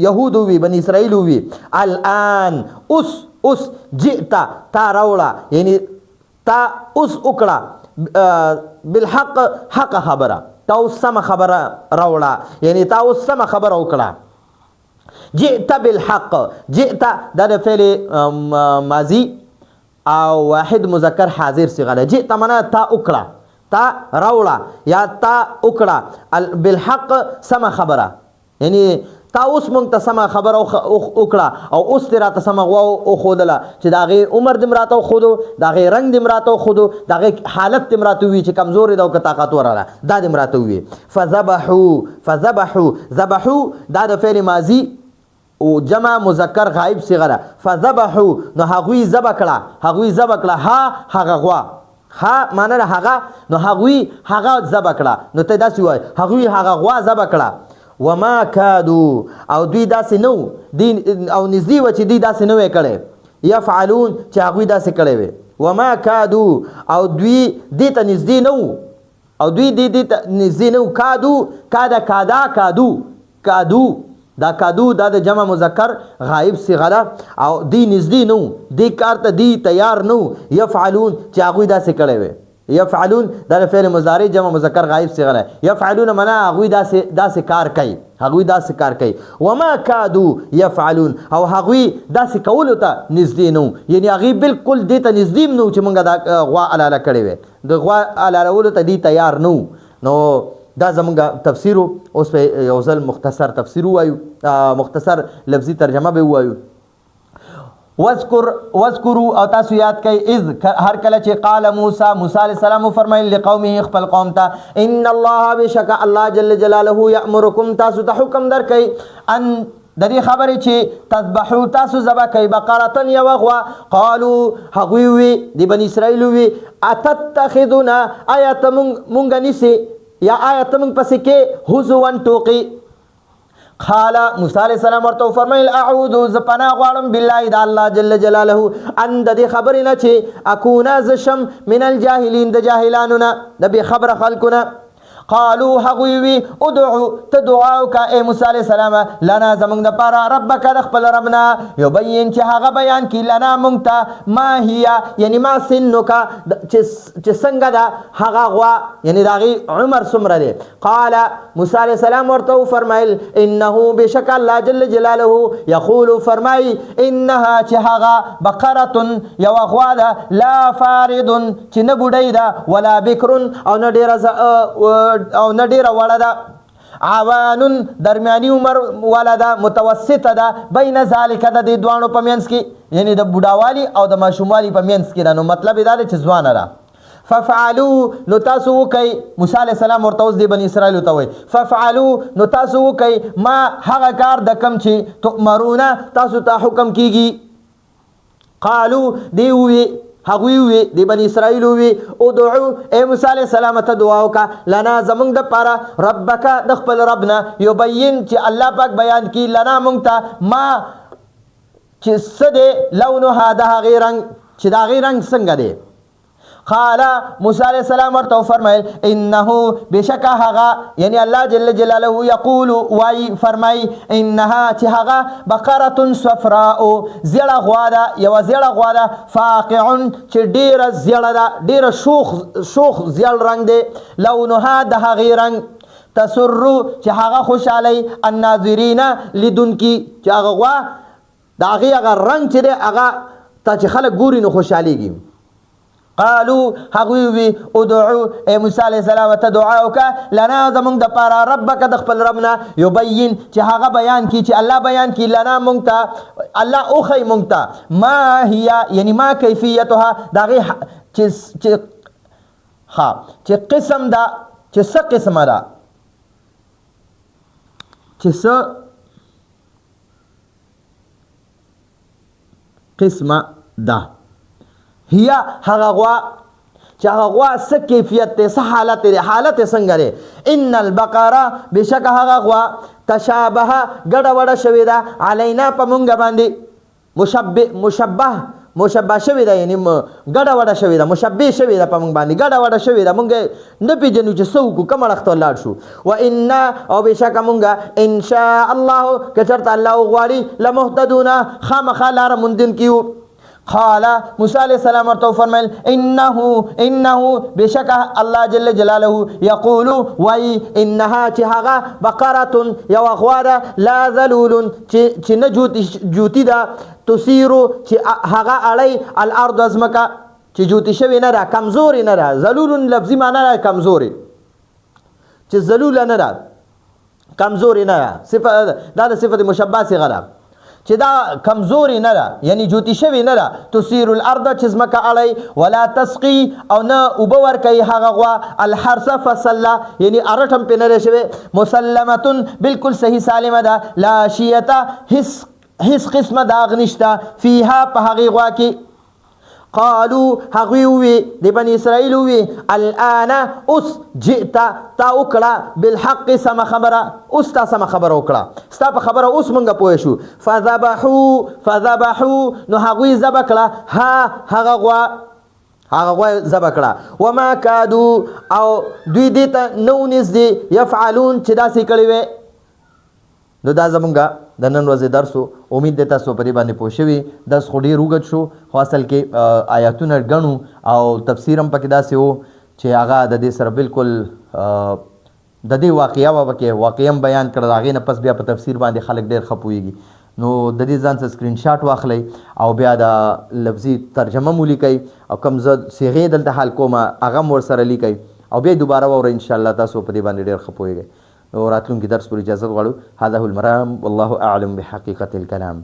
یهودو وی، بنی اسرائیل وی، الان اوس، اوس جئت تا راوړه، یعنی تا اوس وکړه بالحق حق خبره، تا اوس سمه خبره راوړه، یعنی تا اوس سمه خبره وکړه. جئت بالحق، جئت دا د فعل ماضی او واحد مذکر حاضر صيغه ده. جئت معنا تا وکړه، تا راوړه یا تا وکړه، بالحق سمه خبره، یعنی تا اوس مونږ ته سمه خبره وکړه او اوس دې راته سمه غوا وښودله چې د هغې عمر دې م راته وښودو، د هغې رنګ دې م راته وښودو، د هغې حالت دې م راته ووي چې کمزورې ده او که طاقتوره ده، دا دې م راته ووي. فذبحو، فذبحو، ذبحو دا د فعل ماضي او جمع مذکر غایب صیغه ده. فذبحو نو هغوی ذبح کړه، هغوی ذبح کړه، ها هغه غوا، ها معنی ده هغه، نو هغوی هغه ذبح کړه، نو ته داسې وایې هغوی هغه غوا ذبح کړه. وما کادو او دوی داسې نه وو، دوی او نږدې وه چې دوی داسې نه وی کړی، یفعلون چې هغوی داسې کړی وی. وما کادو او دوی دې ته نږدې نه وو، او دوی دې ته نږدې نه وو. کادو، کاده، کادا، کادو، کادو، دا کادو دا د جمع مذکر غایب صیغه ده، او دوی نږدې نه وو، دې کار ته دوی تیار نه وو. یفعلون چې هغوی داسې کړی وی. یفعلون دا د فعل مضارع جمع مذکر غایب صیغه ده. یفعلون معنا هغوی داسې کار کوي، هغوی داسې کار کوي. وما کادو یفعلون او هغوی داسې کولو ته نږدې نه وو، یعنی هغوی بالکل دې ته نږدې هم نه وو چې موږ دا غوا حلاله کړې وی، د غوا حلالولو ته دوی تیار نه وو. نو دا زمونږ تفسیر و. اوس به یو ځل مختصر تفسیر ووایو، مختصر لفظي ترجمه به ووایو. واذکروا او تاسو یاد کړئ، اذ هر کله چې قال موسی، موسی علیه السلام وفرمایل لقومه خپل قوم ته، ان الله بشک الله جل جلاله یأمرکم تاسو ته حکم درکوي ان د دې خبرې چې تذبحو تاسو ذبح کوئ بقرة یوه غوا. قالو هغوی ووی، د بني اسرائیل ووی، اتتخذنا آیا ته مونږ نیسې یا آیا ته مونږ پسې کې هزوا ټوقې؟ قال موسی علیه السلام ورته وفرمایل، اعوذ زه پناه غواړم بالله د الله جل جلاله ان د دې خبرې نه چې اکونا زه شم من الجاهلین د جاهلانو نه، د بې خبره خلکو نه. قالو هغوی وی ادعو ته دعا وکړه ای موسی علیه السلام لنا زمونږ دپاره ربک د خپل رب نه یبین چې هغه بیان کړي لنا مونږ ته ما هي یعنی ما سنک چې څنګه ده هغه غوا یعنی د هغې عمر څومره دی. قال موسی علیه السلام ورته وفرمایل انه بشک الله جل جلاله یقول فرمای انها چې هغه بقره یوه غوا ده لا فارض چې نه بوډۍ ده ولا بکر او نه ډیره او نه ډیره وړه ده، عوان درمیاني عمر والا ده، متوسطه ده، بین ذالک د دې دواړو په منځ کې، یعنی د بوډاوالي او د ماشوموالي په منځ کې ده، نو مطلب یې دا دی چې ځوانه ده. ففعلو نو تاسو وکئ، موسی علیه السلام ورته اوس دې بني اسرائیلو ته وایي ففعلو نو تاسو وکئ ما هغه کار د کوم چې تؤمرونه تاسو ته حکم کیږي. قالو دی ووی هغوی ووی دی بنی اسرائیل ووی ادعو ای موسی علیه السلام ته دعا وکړه لنا زمونږ دپاره ربک د خپل رب نه یبین چې الله پاک بیان کړي لنا مونږ ته ما چې څه دی لونها د هغې رنګ چې د هغې رنګ څنګه دی. قال موسی علیه السلام ورته وفرمایل انه بشک هغه یعنی الله جل جلاله یقول وای فرمای انها چې هغه بقره صفراء زیړه غوا ده، یوه زیړه غوا ده، فاقع چې ډیره زیړه ده، ډیره شوخ شوخ زیړ رنګ دی، لونها د هغې رنګ تسر چې هغه خوشحالي الناظرین لیدونکي، چې هغه غوا د هغې هغه رنګ چې دی هغه ته چې خلک ګوري نو خوشحالېږي. قالو هغوی وی ادعو ای موسی علیه السلام ته دعا وکړه لنا زمونږ دپاره ربک د خپل رب نه یبین چې هغه بیان کړي چې الله بیان کړي لنا مونږ ته الله وښیي مونږ ته ما هي یعنی ما کیفیتها د هغې چې ها چې قسم ده چې څه قسمه ده چې څه قسمه ده. هي هغه غوا چې هغه غوا څه کیفیت دی، څه حالت دی، حالت یې څنګه دی. ان البقره بېشکه هغه غوا تشابه ګډه وډه شوې ده علینا په مونږ باندې، مشبه مشبه مشبه شوې ده، یعنی ګډه وډه شوې ده، مشبه شوې ده په مونږ باندې، ګډه وډه شوې ده، مونږ نه پېژنو چې څه وکړو، کوم اړخ ته ولاړ شو. و انا او بېشکه مونږ ان شاء الله که چېرته الله وغواړي لمهتدون خامخا لاره موندونکي یو. قال موسی علیه السلام ورته وفرمایل انه انه بېشکه الله جل جلاله یقول وایي انها چې هغه بقره یوه غوا ده لا ذلول چې نه جوتي ده، تثیرو چې هغه اړی الارض ځمکه چې جوتي شوې نه ده، کمزورې نه ده. ذلول لفظي معنا ده کمزورې، چې ذلوله نه ده، کمزورې نه ده، صفه دا د صفت مشبه صیغه ده چې دا کمزورې نه ده، یعنی جوتي شوې نه ده. تثیر الارض چې ځمکه اړی، ولا تسقي او نه اوبه ورکوي هغه غوا الحرث فصل له، یعنی ارټ هم پرې نه دی شوی. مسلمة بالکل صحیح سالمه ده، لا شیته هیڅ قسمه داغ نشته فیها په هغې غوا کې. قالو هغوی ووی د بني اسرائیل ووی الان اوس جئت تا وکړه بالحق سمه خبره، اوس تا سمه خبره وکړه، ستا په خبره اوس مونږ پوه شو. فذبحو فذبحو نو هغوی ذبح کړه ها هغه غوا، هغه غوا ذبح کړه. وما کادو او دوی دې ته نه وو نږدې یفعلون چې داسې کړې وی. نو دا زمونږ د نن ورځې درس و، امید دی تاسو په دې باندې پوه شوي. درس خو ډېر اوږد شو، خو اصل کې آیاتونه ګڼو او تفسیر هم پکې داسې و چې هغه د دې سره بالکل د دې واقعه وه پکې، واقعه هم بیان کړه، د هغې نه پس بیا په تفسیر باندې خلک ډېر ښه پوهېږي. نو د دې ځان څخه سکرین شاټ واخلئ او بیا د لفظي ترجمه مو لیکئ او کوم زه صیغې دلته حل کوم هغه هم ورسره لیکئ او بیا یې دوباره واورئ، انشاءالله تاسو په دې باندې ډېر ښه پوهېږئ. نو راتلونکي درس پورې اجازت غواړو. هذا هو المرام والله اعلم بحقیقت الکلام.